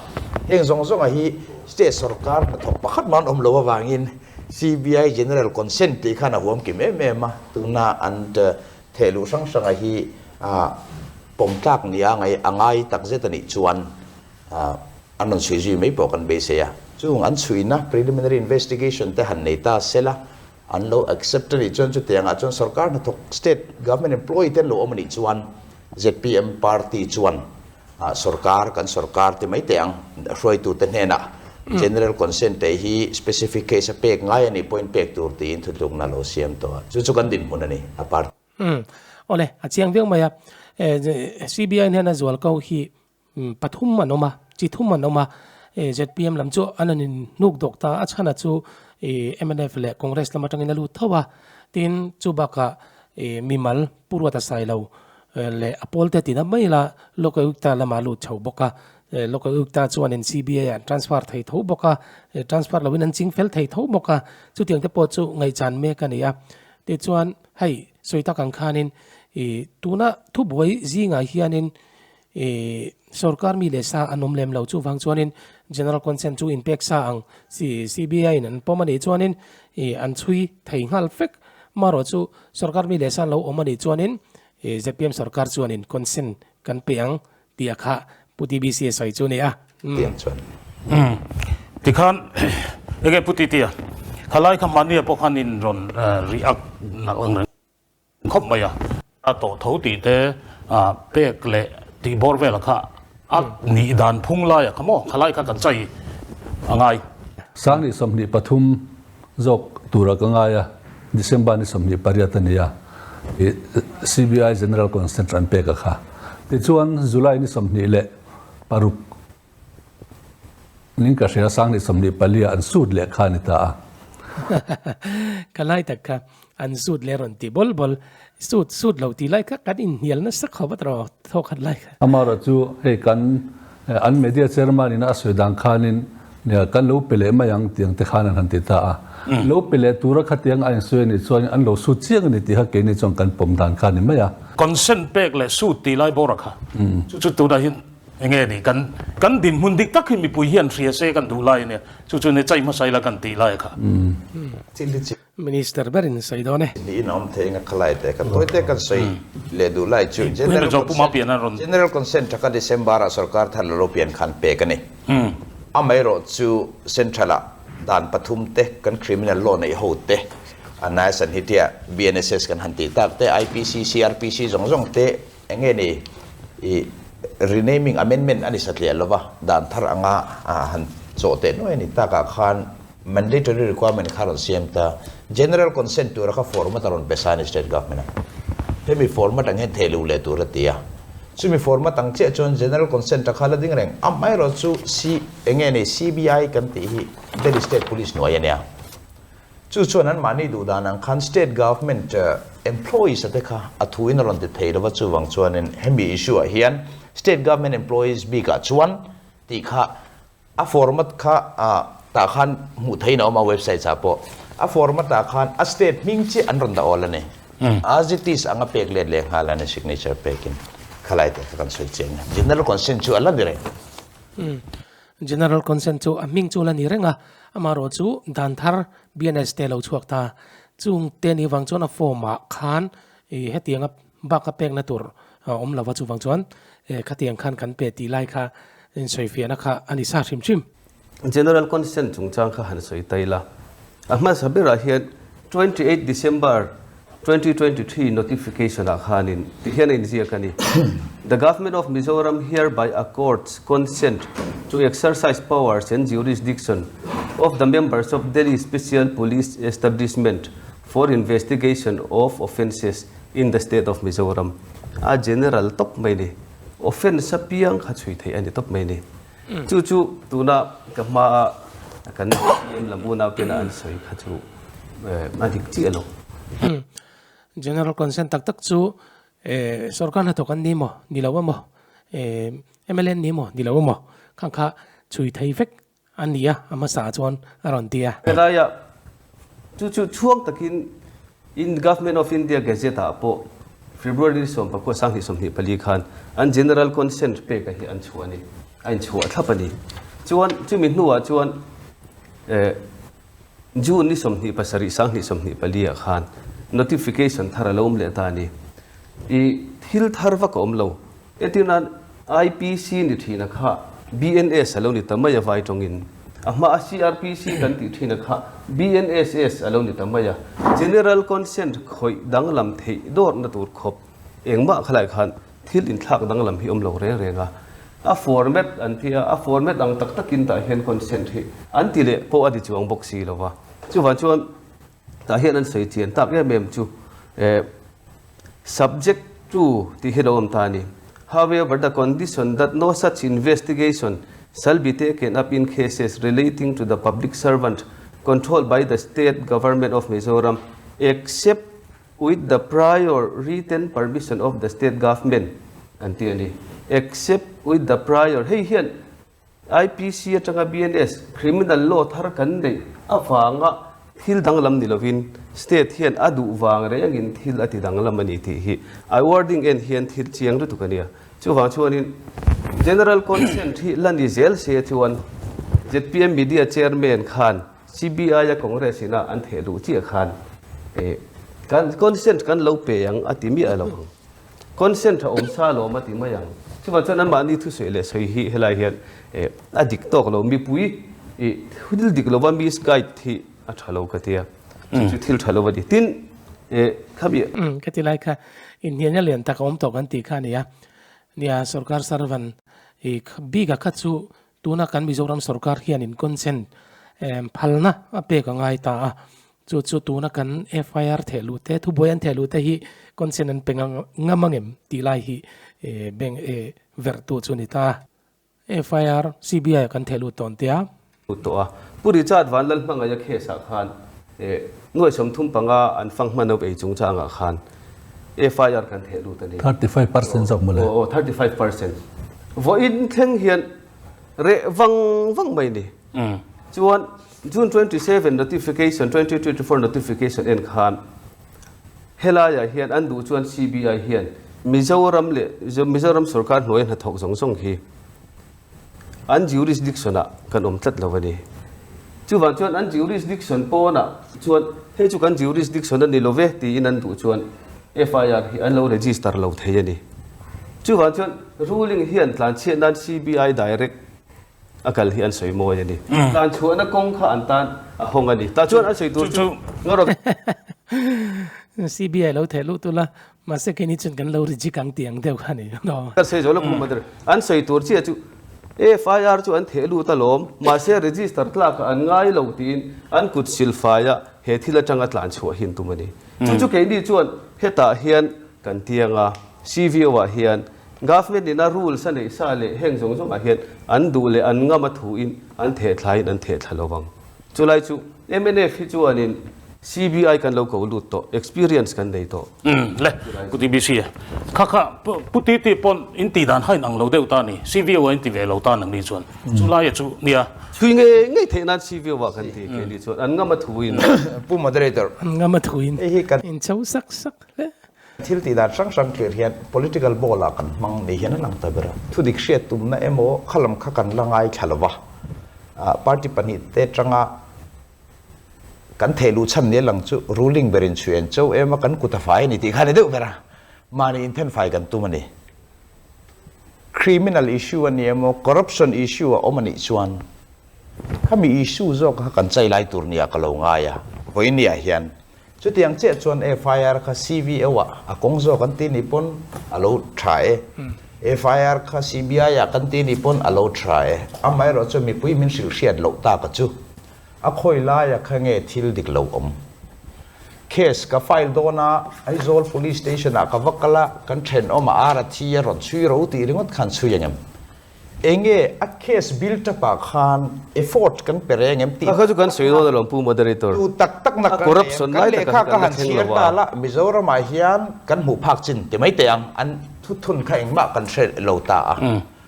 Heng zawng zawnga hi State sorkar hnathawk pakhat mah an awm lo avangin CBI General Consent tih khan a huam kim em em a, tuna an thehluh hrang hranga hi Pawm tlak nia ngai a ngai tak zet a nih chuan an rawn chhui zui mai pawh kan beisei a. Chung an chhuina preliminary investigation te han nei ta sela, an lo accept a nih chuan chutiangah chuan sorkar hnathawk state government employee te an lo awm a nih chuan zpm party chuan sorkar kan sorkar ti mai teh ang hruaitute hnenah general consent te hi specific case a pek ngai a nih pawhin pek tur tiin thutlukna a lo siam tawh a. Chu chu kan dinhmun a ni a party. Umm awle a chiang viau mai a CBI hian a zual ko hi pathum an awm a chi thum an awm a zpm lam chu an an in hnuk dawk ta a chhan a chu mnf leh Congress lam atangin a lut tho a tin chu bakah mimal Pu Ruata Sailo leh a pawl te tina mai la Lokayukta lama lut chho bawk a Lokayukta chuanin CBI ah an transfer thei tho bawk a transfer loin an ching fel thei tho bawk a chutiang te pawh chu ngaihchan mek a ni a tichuan Hei, sawi tak ang khanin i tuna thubuai zingah hianin i sorkar mi leh sa an awm lem lo. Chuvang chuanin General Consent chu inpek sa ang CBI in an pawm a nih chuanin i an chhui thei nghal fek. Marawh chu sorkar mi leh sa an lo awm a nih chuanin i zpm sorkar chuanin consent kan pe ang tih a kha Pu TBC a sawi chu a ni a. Tiang chuan. Umm tikhan enge Pu Titia khalai kha hmania pawh khan in rawn react nalh ang reng khawp mai a. A tawh tho tih te pek leh tih bawr vel kha a nih dan phung lai a kha maw khalai kha kan chai a ngai. Sangni 23 zawk tura ka ngai a, December ni 28 a ni a, CBI General Consent an pek a kha. Tichuan July ni 26 ning ka hria Sangni 24 ah an sut leh kha a ni ta a. Ka lai tak kha an sut leh rawn ti bawl bawl, sut sut lo tih lai kha kan inhnial nasa khawp a tawh thawkhat lai kha. Amaherawh chu hei kan an media chairman in a sawi dan khanin kan lo pe leh mai ang tiang te khan an han ti ta a. Lo pe leh tura khatiang a insawi a nih chuan an lo sut chiang a ni tih kha keini chuan kan pawm dan kha a ni mai a. Consent pek leh sut tih lai bawr a kha chu chu tunah hian Enge ni kan kan dinhmun dik tak hi mipui hian hria se kan duh lai ania, chu chu ni chai hmasa ila kan tih lai kha. Minister berin sawi dawn e. Niin a awm thei eng a khalai te kan tawi te kan sawi leh duh lai chu General Consent thaka December ah sorkar thar la lo pian khan pek a ni. Amaherawh chu Central ah dan pathum te kan criminal law neih ho te a nai san hi tia BNSS kan han tih tak te IPC, CRPC zawng zawng te Enge ni i renaming amendment a ni satliah lova, dan thar anga han chawh teh nuai a ni takah khan mandatory requirement kha rawn siam ta. General consent tura kha format a rawn pe sa a ni state government a. Hemi format ang hian theh luh leh tur a ti a. Chumi format ang chiah chuan general consent a kha la ding reng. Amaherawh chu C enge ni CBI kan tih hi Delhi state police hnuai a nia. Chu chuan anmahni duh dan ang khan state government employees a te kha a thu in a rawn ti thei lova, chuvang chuanin hemi issue ah hian state government employees bik ah chuan tih kha a format kha tah khan hmuh theihin a awm a websites ah pawh a format ah khan a state hming chiah an rawn dah awl a ni. As it is anga pek let leh nghal a ni signature pekin khalai te kha kan sawi chiang a, general consent chu a la ni reng. General Consent chu a hming chu la ni reng a, amaherawh chu dan thar BNS te lo chhuak ta. Chung te ni vang chuan a form ah khan i hetianga bak a pekna tur a awm lova, chuvang chuan khatiang khan kan pe tih lai kha insawifiahna kha a ni sa hrim hrim. General Consent chungchang kha han sawi ta ila, a hmasa berah hian 28 December 2023 notification ah khanin ti hian a inziak a ni, The Government of Mizoram hereby accords consent to exercise powers and jurisdiction of the members of Delhi Special Police Establishment for investigation of offences in the state of Mizoram. A general tawp mai ni. Offence apiang kha chhui theih a ni tawp mai ni. Chu chu tuna ka hmaa kan CM lam unau tena an sawi kha chu a dik chiah lo. General consent tak tak chu sorkar hnathawk an ni maw ni lo emaw mla an ni maw ni lo emaw khang kha chhui thei vek an ni a, a hmasa chuan a rawn ti a. Helaia chu chu chhuang takin In Government of India Gazette ah pawh February 14 2024 khan an General Consent pek a hi an chhuah a ni, a inchhuah thlap a ni. Chuan chumi hnuah chuan eh June ni 27 2024 ah khan notification thar a lo awm leh ta a ni. I thil thar vak a awm lo. Entirnan, IPC ni thina kha BNS a lo ni ta mai a vai tawngin. A hma a CRPC kan tih thina kha BNSS a lo ni ta mai a. General Consent khawih danglam theih dawrhna tur khawp engmah khalai khan thil inthlak danglam hi awm lo reng reng a. A format an ti a, a format ang tak takin tah hian consent hi an ti leh pawh a ti chuang bawk si lo va. Chuvang chuan Tah hian an sawi chian tak em em chu eh subject to tih hi lo awm ta a ni. However, the condition that no such investigation shall be taken up in cases relating to the public servant controlled by the state government of Mizoram except with the prior written permission of the state government an ti a ni. Except with the prior hei hian IPC atanga BNS, Criminal Law thar kan neih avanga thil danglam ni lovin State hian a duh vang rengin thil a ti danglam a ni tih hi a wording en hian thil chiang lutuk a nia. Chuvang chuanin General Consent hi la ni zel se chuan zpm Media Chairman khan CBI a Congress ina an theh luh chiah khan kan consent kan lo pe ang a ti miah lo ang. Consent a awm sa lawm a ti mai ang. Chuvang chuan anmahni thusawi leh sawi hi helai hian a dik tawk lo, mipui i thil dik lova misguide hi a tha lo ka tia, chu chu thil tha lo a ni. Tin, khami. Umm, ka ti lai kha inhnialna lian tak a awm tawh kan tih kha a ni a. Nia, sorkar servant i bik a kha chu tuna kan Mizoram sorkar hianin consent phalna a pek a ngai ta a. Chu chu tuna kan FIR theh luh te, thubuai an theh luh te hi consent an pe ngam ang em tih lai hi bank verh tu chu a ni ta. FIR, CBI ah kan theh lut tawn tia. Lut tawh a. Pu Richard Vanlalhmangaia case ah khan nuai 35 an fang hman ho ei chungchangah khan FIR kan theh lut a ni. 35% zawk mawle. Aw aw, 35%. Vawiin thleng hian reh vang vang mai ni. Chuan June 27 notification, 2024 notification en khan helaiah hian an duh chuan CBI hian Mizoram leh Mizoram sorkar hnuaia hnathawk zawng zawng hi an jurisdiction ah kan awm tlat lo a ni. Chuvang chuan an jurisdiction pawnah chuan hei chu kan jurisdiction a ni lo ve tiin an duh chuan FIR hi an lo register lo thei a ni. Chuvang chuan ruling hian tlanchhiat nan CBI direct a kal hi an sawi mawi a ni. Tlan chhuahna kawng kha an tan a hawng a ni. Tah chuan an sawi tur chu ngarawh. CBI lo theh luh tul a, mahse keini chuan kan lo reject ang tih ang deuh kha a ni. Ka sawi zo lo kum a An sawi tur chiah chu FIR chu an theh lut alawm, mahse register tlakah an ngai lo tiin an kut silfaia he thil atanga tlan chhuah hi an tum a ni. Chu chu keini chuan hetah hian kan tiang a, CVO ah hian Government in a rules a neih sa leh heng zawng zawngah hian an duh leh an ngam a thu in an theh thla in an theh thla lo vang. Chulai chu mnf hi chuanin CBI kan lo ko lut tawh, experience kan nei tawh. Umm le, Pu TBC a kha kha Pu Titi pawn in tih dan hain ang lo deuh ta ni, CVO a in ti ve lo ta nang ni chuan chulai a chu nia. Chhui ngei ngei theih nan CVO ah kan ti kei ni chuan an ngam a thu in. Pu Moderator. An ngam a thu in. In cho sak sak hle. Thil tih dan hrang hrang thlir hian political ball ah kan hmang ni hian a lang ta ber a. Thudik hriat tumna emaw kha lam kha kan la ngaithla lo va, party pahnih te atanga kan theh luh chhan ni a lang chu ruling berin chhui an cho em a, kan kut a fai a ni tih kha a ni deuh ber a, mahni inthen fai kan tum a ni. Criminal issue a ni emaw corruption issue a awm a nih chuan khami issue zawk kha kan chai lai tur nia ka lo ngai a, vawinia hian Chutiang chiah chuan FIR kha CVO ah a kawng zawk an ti ni pawn a lo tha e. FIR kha CBI ah kan ti ni pawn a lo tha e. Amaherawh chu mipui min hrilh hriat loh tak a chu. A khawi laia kha nge thil dik lo awm. Case ka file dawn a, Aizawl Police Station ah ka va kal a, kan thenawm a ar a thi a rawn chhui ro tih ringawt khan chhui ang em? Enge a case built up ah khan effort kan pe reng em tih. Kha chu kan sawi dawn alawm Pu Moderator. Tu tak tak na kan nei ang. Kan lehkha ka han chhiar ta la Mizoram ah hian kan hmuh phak chin ti mai teh ang. An thuthun kha engmah kan hre lo ta a.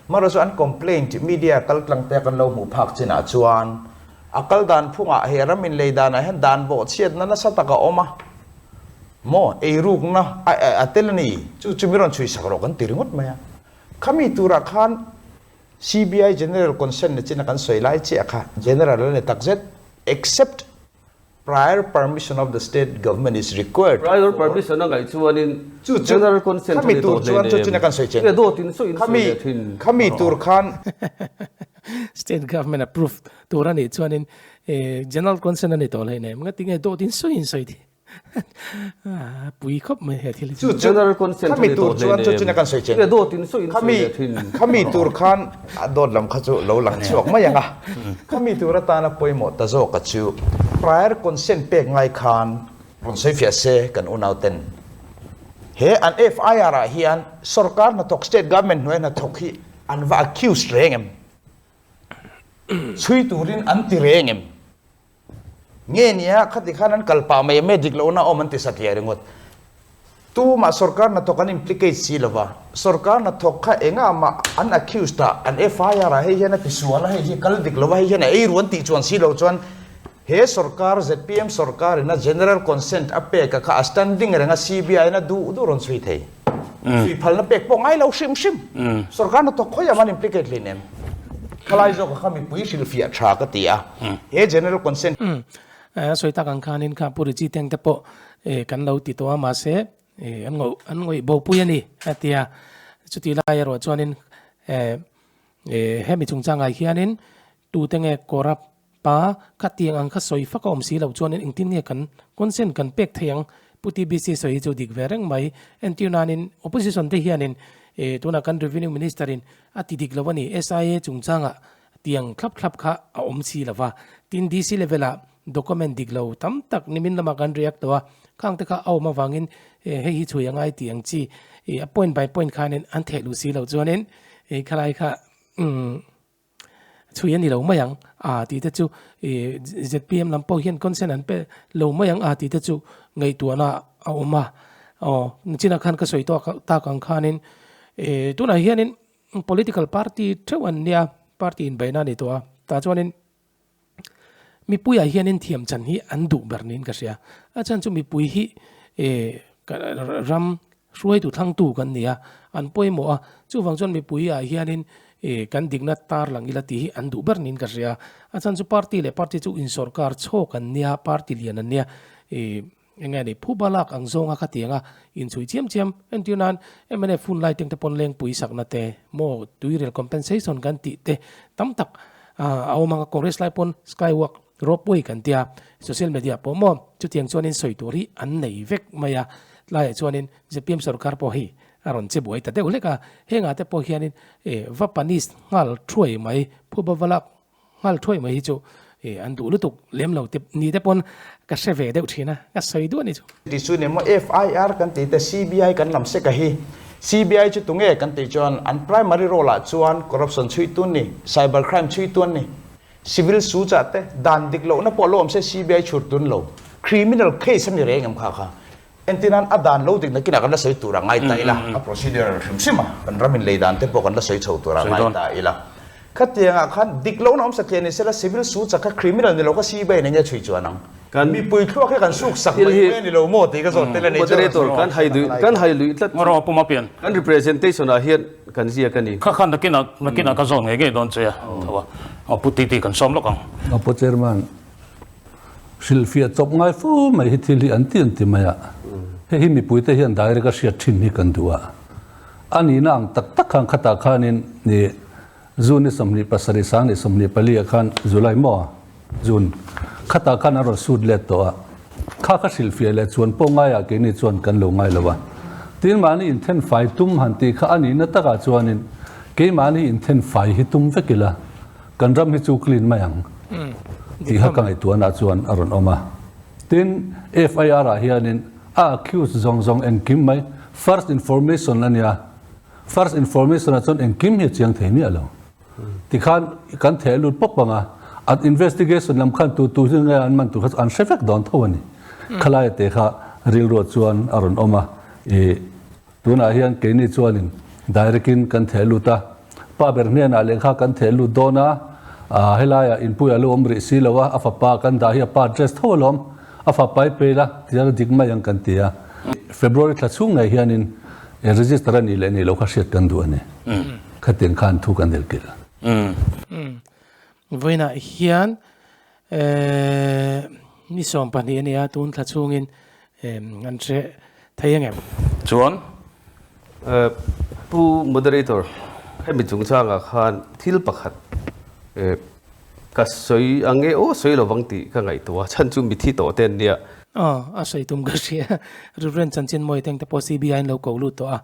Amaherawhchu an complaint media kal tlang te kan lo hmuh phak chin ah chuan a kal dan phung ah he ram in lei dan ah hian dan bawhchhiatna nasa tak a awm a. Maw eirukna a tel a ni. Chu chu mi rawn chhui sak rawh kan ti ringawt mai a. Khami turah khan CBI General Consent ni chin a kan sawi lai chiah kha General a ni takzet except prior permission of the state government is required Prior permission a ngaih chuanin General Consent a ni tawh hle nem. Dawt in sawi in sawi leh thin. Khami tur khan. State government approve tur a nih chuanin General Consent a ni tawh hle nem. Ngatinge dawt in sawi in sawi thin. Pui khawp mai he thil hi chu. General consent khami tur chuan chu china kan sawi chen. Dawt in sawi in sawi leh thin. Khami tur khan a dawt lam kha chu lo lang chhuak mai ang a. Khami tur atana pawimawh ta zawk a chu prior consent pek ngai khan rawn sawi fiah se kan unau ten. He an FIR ah hian sorkar hnathawk state government hnuai hnathawk hi an va accused reng em? Chhui turin an ti reng em? Nge nia, khati khan an kal pah mai a, me dik lohna awm an ti satliah ringawt. Tumah sorkar hnathawk an implicate si lova, sorkar hnathawk kha engah mah an accused a, an FIR a, hei hian a ti sual a, hei hi kal dik lova, hei hian a ei ru an tih chuan si lo chuan he sorkar, zpm sorkar ina general consent a pek a kha a standing reng a, CBI in a duh duh rawn chhui thei. Chhui phalna pek pawh ngai lo hrim hrim. Sorkar hnathawk khawiah mah an implicate hleinem. Khalai zawk kha mipui hrilhfiah tha ka ti a, he general consent. A sawi tak ang khanin kha Pu Richie Teng te pawh kan lo ti tawh a, mahse an ngawih bopui a ni a ti a. Chutih lai erawh chuanin. Hemi chungchangah hianin tute nge corrupt pa kha tiang ang kha sawi fak a awm si loh chuanin engtin nge kan consent kan pek thei ang? Pu TBC sawi hi chu dik ve reng mai. Entir nanin opposition te hianin tunah kan revenue minister in a ti dik lo a ni SIA chungchangah tiang thlap thlap kha a awm si lo va. Tin DC level ah document dik lo tam tak nimin lamah kan react tawh a, khang te kha a awm avangin hei hi chhui a ngai tih ang chi a point by point khanin an theh luh si loh chuanin khalai kha chhui a ni lo mai ang a tih te chu zpm lam pawh hian consent an pe lo mai ang a tih te chu ngaihtuahna a awm a, aw chinah khan ka sawi tawk tak ang khanin tunah hianin political party theuh an nia party inbeihna a ni tawh a tah chuanin Mipuiah hianin thiam chan hi an duh ber niin ka hria. A chhan chu mipui hi ram hruaitu thlangtu kan ni a, an pawimawh a. Chuvang chuan mipuiah hianin kan dikna tar lang ila tih hi an duh ber niin ka hria. A chhan chu party leh party chu insawrkar chhawk an nia, party lian an nia. Eng nge ni, phuba lak ang zawnga kha tianga inchhui chiam chiam. Entir nan mnf hun lai tengte pawn lengpui sakna te, maw tuirel compensation kan tih te tam tak a awm ang a, Congress lai pawn skywalk, ropeway kan tia, social media pawh maw chutiang chuanin sawi tur hi an nei vek mai a, tlaiah chuanin zpm sorkar pawh hei a rawn che buai ta deuh hlek a, hengah te pawh hianin va panis nghal thuai mai, phuba va lak Nghal thuai mai hi chu an duh lutuk lem lo te ni te pawn ka hre ve deuh thin a, ka sawi duah ni chu. Tih chu ni maw FIR kan tih te CBI kan lam sek a hi. CBI chu tunge kan tih chuan an primary role ah chuan corruption chhui tun ni, cyber crime chhui tun ni, civil suits ah te dan dik lohna pawh lo awm se CBI chhur tun lo. Criminal case a ni reng em kha kha. Entirnan a dan lo dik nakinah kan la sawi tur a ngai ta ila, a procedure hrim hrim a, kan ram inlei dan te pawh kan la sawi chho tur a ngai ta ila. Khatiangah khan dik lohna awm satliah ni sela civil suit chak kha criminal ni lo kha CBI nen nge chhui chuan ang? Mipui thluak hi kan suk sak mai mai a ni lo maw tih ka zawt tel a ni. Moderator, kan hai duh, kan hai luih tlat chu kan representation ah hian kan ziak a ni. Kha khan nakinah nakinah ka zawt ngei ngei dawn che a, tho a, Pu Titi kan sawm lawk ang. Pu Chairman, Hrilhfiah chawp ngai fo mai hi thil hi an ti an ti mai a, hei hi mipuite hian direct a hriat thin hi kan duh a. A nihna ang tak tak khan khatah khanin ni June ni 27 sang ni 24 ah khan July maw June khatah khan an rawn sut let tawh a, kha kha hrilhfiah leh chuan pawh ngaiah keini chuan kan lo ngai lo a. Tin mahni inthen fai tum han tih kha a nihna takah chuanin keimahni inthen fai hi tum vek ila, Kan ram hi chu clean mai ang tih kha ka ngaihtuahna chuan a rawn awm a. Tin, FIR ah hianin a accused zawng zawng engkim mai first information a nia. First information ah chuan engkim hi a chiang thei miah lo. Tikhan kan theh lut pawp ang a, an investigation lam khan tu tu hi nge an man tur kha chu an hre vek dawn tho a ni. Khalaia te kha rilruah chuan a rawn awm a. Ih. Tunah hian keini chuanin direct in kan theh lut a, pa ber hnenah lehkha kan theh lut dawn a, helaiah inpui a lo awm rih si lo a, a fapa kan dah hi a pa dress tho alawm, a fapa i pei la tihian a dik mai ang kan ti a. February thla chhung ngei hianin register a nih leh nih loh kha hriat kan duh a ni. Khatiang khan thu kan elkilh. Vawiinah hian ni 12 a ni a, tun thla chhungin an hre thei ang em? Chuan? Pu Moderator, hemi chungchangah khan thil pakhat ka sawi ang nge aw sawi lovang tih ka ngaihtuah a, chhan chu mithi tawh te an nia. Aw, a sawi tum ka hria. Reverend Chanchin Mawiteng te pawh CBI in lo ko lut tawh a,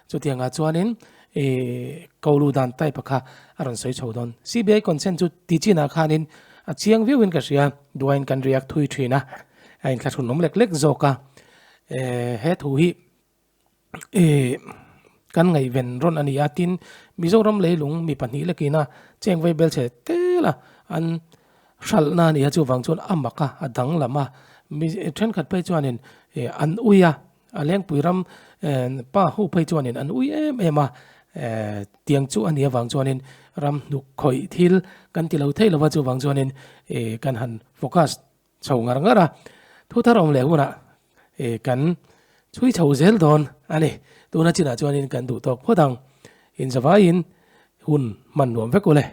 chutiangah chuanin I ko lu dan type kha a rawn sawi chho dawn. CBI consent chu ti chinah khanin a chiang viauin ka hria, duain kan react thui thin a, a inthlahrun awm lek lek zawk a. He thu hi kan ngaihven rawn a ni a, tin Mizoram leilung mi pahnih lekina cheng vei bel chhe tel a an hralhna a ni a, chuvang chuan a mak a, a danglam a. Mi thenkhat phei chuanin an ui a. A lengpui ram pa ho phei chuanin an ui em em a, tiang chu a nih avang chuanin ram hnuk khawih thil kan ti lo thei lova chuvang chuanin kan han focus chho ngar ngar a, thu thar awm leh hunah kan chhui chho zel dawn a ni. Tuna chinah chuanin kan duh tawk phawt ang, inzavaiin hun hman nuam vek ule.